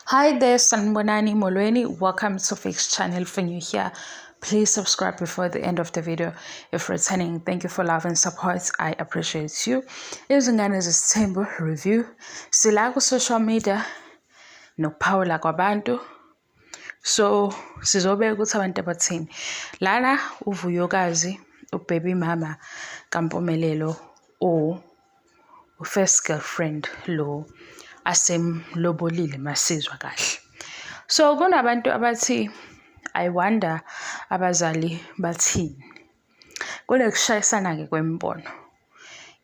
Hi there, Sanibonani Molweni. Welcome to Fix Channel. If you're new here, please subscribe before the end of the video. If returning, thank you for love and support. I appreciate you. Izingane Zesithembu review. Sila ku social media nokuphawula kwabantu. So sizobeka ukuthi abantu abathini. Lana uVuyokazi, ubaby mama kaMpumelelo o first girlfriend lo asemlobolile masizwa kahle. So kunabantu abathi, "I wonder abazali bathini." Kunekushayisana-ke kwemibono.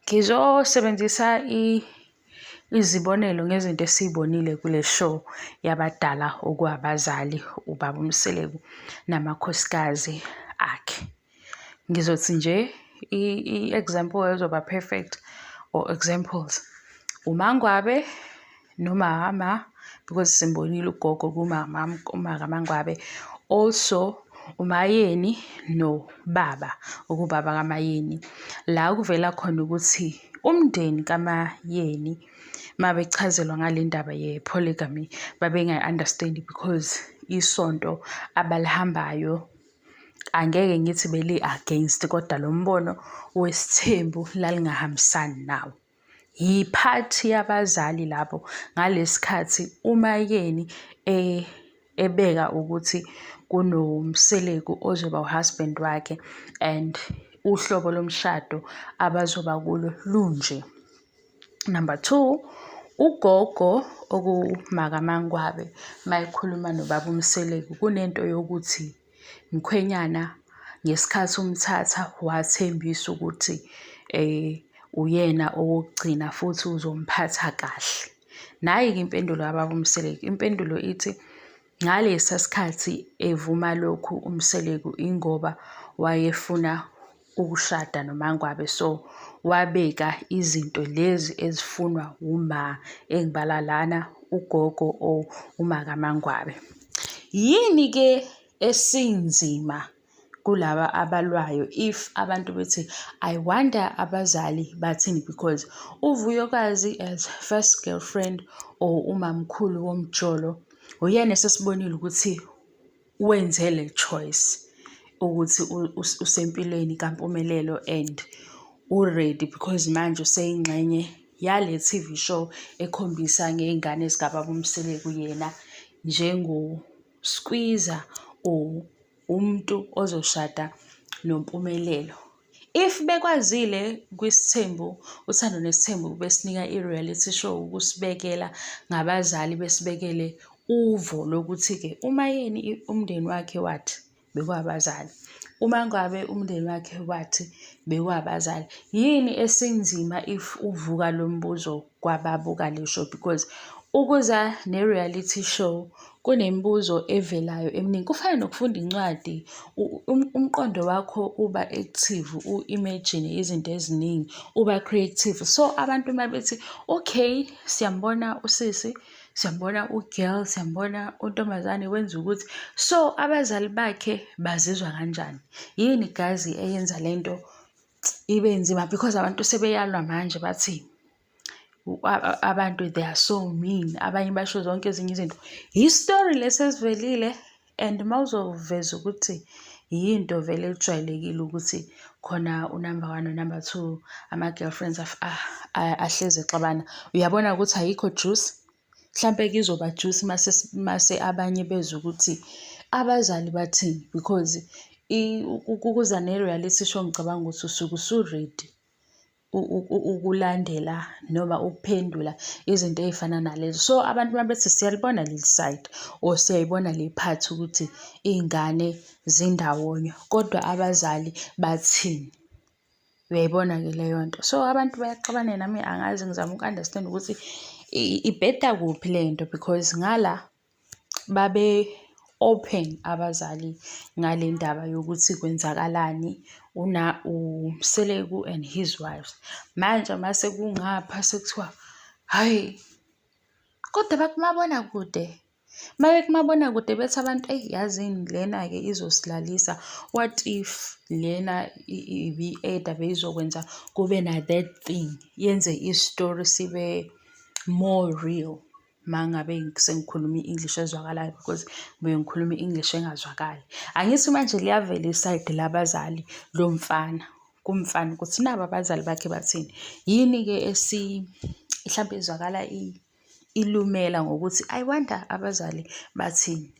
Ngizosebenzisa izibonelo ngezinto esiy'bonile kule show yabadala, okuwabazali, ubaba uMseleku namakhosikazi akhe. Ngizothi nje i-example ezoba perfect or examples, uMangwabe nomama, because simbonile ugogo kumama uMakaMangwabe, also uMayeni nobaba, okubaba kaMayeni. La kuvela khona ukuthi umndeni kaMayeni mabechazelwa ngale ndaba ye-polygamy babengayi-understand-i because isonto abalihambayo, angeke ngithi beli-against, kodwa lo mbono wesithembu lalingahambisani nawo. Yiphathi yabazali labo ngalesi uMayeni ebeka ukuthi kunoMseleku ozoba u-husband wakhe and uhlobo lomshado abazoba kulo lunje. Number two, ugogo okuMakaMangwabe mayekhuluma nobaba uMseleku kunento yokuthi mkhwenyana ngesikhathi umthatha wathembisa ukuthi uyena owokugcina futhi uzomphatha kahle. Nayi-ke impendulo kababa uMseleku, impendulo ithi ngalesa sikhathi evuma lokhu uMseleku ingoba wayefuna ukushada noMangwabe, so wabeka izinto lezi ezifunwa uma engibala lana ugogo or uMakaMangwabe. Yini-ke esinzima kulaba abalwayo if abantu bethi, "I wonder abazali bathini?" Because uVuyokazi as first girlfriend or umamkhulu womjolo uyena esesibonile ukuthi wenze le choice ukuthi usempilweni kaMpumelelo and u-ready, because manje useyingxenye yale TV show ekhombisa ngey'ngane zikababa uMseleku, yena njengo-squeezer or umuntu ozoshada noMpumelelo. If bekwazile kwisithembu, Uthando Nesithembu, besinika i-reality show ukusibekela ngabazali, besibekele uvo lokuthi-ke uMayeni umndeni wakhe wathi bekwabazali, uma ngabe umndeni wakhe wathi bekwabazali, yini esinzima if uvuka lo mbuzo kwababuka le show? Because ukuza ne-reality show kunemibuzo evelayo eminingi, kufana nokufunda incwadi, umqondo wakho uba active, u-imagine izinto eziningi, uba creative. So abantu uma bethi, okay, siyambona usisi, siyambona u-girl, siyambona untombazane wenza ukuthi, so abazali bakhe bazizwa kanjani? Yini guys eyenza lento ibe nzima? Because abantu sebeyalwa manje, bathi abantu they are so mean, abanye basho zonke ezinye izinto. I-story lesi esivelile, and mawuzoveza ukuthi yinto vele ejwayelekile ukuthi khona u-number one no-number two, ama-girlfriends ahlezi exabana, uyabona ukuthi ayikho juice. Mhlampe kuzoba juice mase abanye bezwa ukuthi abazali bathini, because ukuza ne-reality show ngicabanga ukuthi usuke usu-ready ukulandela noma ukuphendula izinto ey'fana nalezo. So abantu uma bethi siyalibona leli side or siyayibona le part ukuthi iy'ngane zindawonye, kodwa abazali bathini? Uyayibona-ke leyo nto. So abantu bayaxabana, nami angazi, ngizama uku-understand ukuthi ibheda kuphi le nto, because ngala babe open abazali ngale ndaba yokuthi kwenzakalani uMseleku and his wives. Manje mase kungapha sekuthiwa hhayi, kodwa bakumabonakude. Uma bekumabonakude bethi abantu, eyi yazini lena-ke izosilalisa. What if lena ibi-add-a beyizokwenza kube na that thing, yenze i-story sibe more real? Uma ngabe sengikhuluma i-English ezwakalayo because ngibuye ngikhulume i-English engazwakali. Angithi manje liyavela isayidi labazali lomfana, kumfana ukuthi naba abazali bakhe bathini. Yini-ke esi hlampe izwakala ilumela ngokuthi I wonder abazali bathini.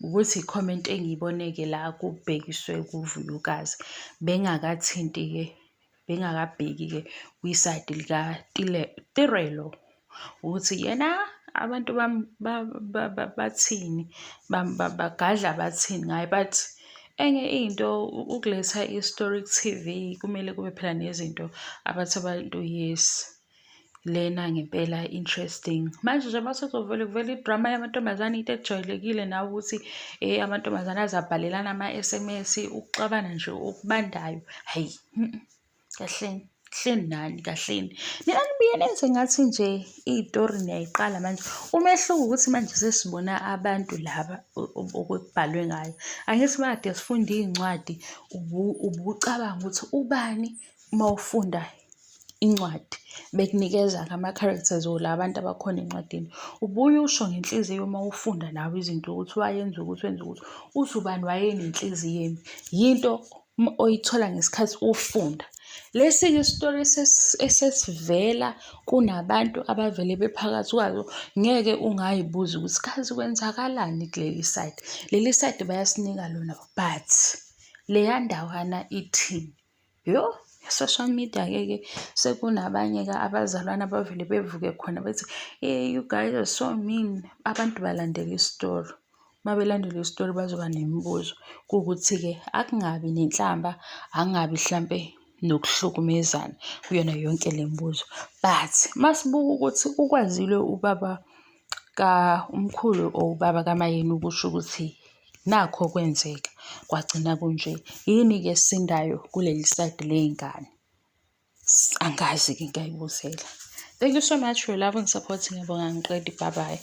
Ukuthi i-comment engiyibone-ke la kubhekiswe kuVuyokazi bengakathinti-ke, bengakabheki-ke kwisayidi likaTirelo ukuthi yena abantu bathini, bagadla bathini ngaye but enye into ukuletha i-story ku-T_V kumele kube phela nezinto abathi abantu yes. Lena ngempela interesting. Manje nje mase kuzovele kuvele idrama yamantombazane into ejwayelekile nawe ukuthi amantombazane aze abhalelana ama-S_M_S ukuxabana nje okubandayo. Hhayi, kahleni, hleni nani kahleni. Nina nibuye nenze ngathi nje iy'tori niyayiqala manje. Umehluko ukuthi manje sesibona abantu laba okubhalwe ngayo. Angithi makade sifunda iy'ncwadi ubucabanga ukuthi ubani uma ufunda incwadi bekunikeza-ke ama-characters or la bantu abakhona encwadini. Ubuye usho ngenhliziyo uma ufunda nawe izinto ukuthi wayenza ukuthi wenza ukuthi, uthi ubani wayenenhliziyo embi. Yinto oyithola ngesikhathi ufunda. Lesi-ke isitori esesivela kunabantu abavele bephakathi kwazo, ngeke ungayibuzi ukuthi kazi kwenzakalani kuleli sayidi. Leli sayidi bayasinika lona but leya ndawana ithini? Yoh, social media-ke ke sekunabanye-ke abazalwane abavele bevuke khona bethi, hey you guys are so mean. Abantu balandela isitori. Uma belandela isitori bazoba nemibuzo. Kuwukuthi-ke akungabi nenhlamba, akungabi hlampe nokuhlukumezana kuyona yonke le mibuzo. But masibuka ukuthi ukwazile ubaba umkhulu or ubaba kaMaYeni ukusho ukuthi Nakhu okwenzeka, kwagcina kunje. Yini-ke esindayo kuleli sayidi ley'ngane? Angazi-ke ngiyayibuzela. Thank you so much for your love and support. Ngiyabonga angiqedi. Bye bye.